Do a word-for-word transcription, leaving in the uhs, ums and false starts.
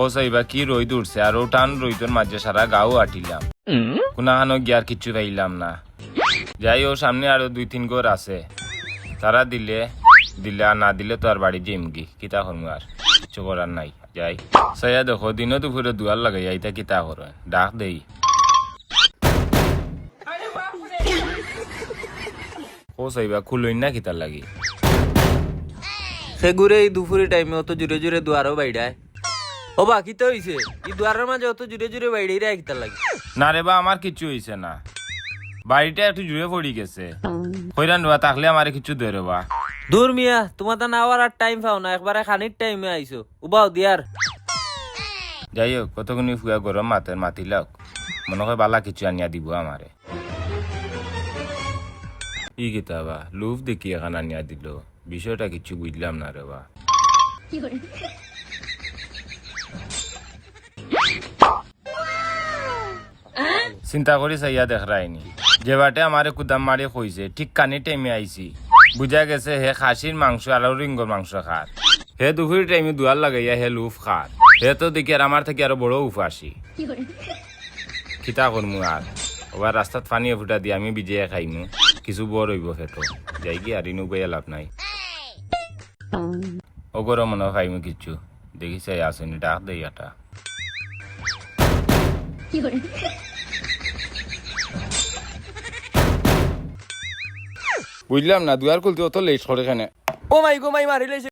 ও চাইবা কি রইদ উঠছে, আর ও টান রইদর মাঝে সারা গাঁও আটিলাম, কুনাখানো গিয়ার কিচ্ছু পাইলাম না। যাই, ও সামনে আরো দুই তিন ঘর আছে, তারা দিলে দিলে, আর না দিলে তো আর বাড়ি যাইমগি, কিতা করমু আর, কিচ্ছু করার নাই। যাই, চাইয়া দেখো, দিনো দুপুরে দুয়ার লাগাইয়া ইতা কিতা করইন, ডাক দেই। ও চাইবা, খুলইন না কিতার লাগি? সেগুরে ই দুপুরি টাইমে অত জুরে জুরে দুয়ারো বাইড়ায়। ও বা, কিতা অইছে? ই দুয়ারর মাঝে অত জুরে জুরে বাইড়াইরা কিতার লাগি? না রে বা, আমার কিচ্ছু অইছে না, বাড়িটা একটু জুরে পড়ি গেছে। কইরাম রে বা, থাকলে আমারে কিচ্ছু দে রে বা। দূর মিয়া, তুমার তা না আওয়ার আর টাইম পাও না, একবারে খানির টাইমে আইছো। উবাও দিয়ার। যাই হোক, কতগুনি ফুয়া গরম মাতের মাতিলাউক, মনো কয় বালা কিচ্ছু আনিয়া দিবো আমারে। ই কিতা বা, লুফ দেখি এখান আনিয়া দিলো, বিষয়টা কিচ্ছু বুঝলাম না রে বা। চিন্তা করি চাইয়া দেখরায়নি, যে বাটে আমারে কুদাম মারি কইছে, ঠিক খানি টাইমে আইছি। বুঝা গেছে হে খাসির মাংস আর রিঙ্গর মাংস খার। হে দুপুরি টাইমে দুয়ার লাগাইয়া হে লুফ খার। হে তো দেখি আর আমার থাকি আরো বড় উপাসি। কিতা করমু আর? ওবার রাস্তাত পানি ফুটা দি আমি ভিজাইয়া খাইমু, কিছু বর অইবো পেটো। যাইগি আর ইনো বইয়া লাভ নাই। ও গরম মনো পাইমু কিচ্ছু। দেখি চাই আছেনি, ডাক দেই এটা। বুঝলাম না, দুয়ার খুলতে অত লেট করে কেনে? ও মাই গো মাই, মারিলে সে।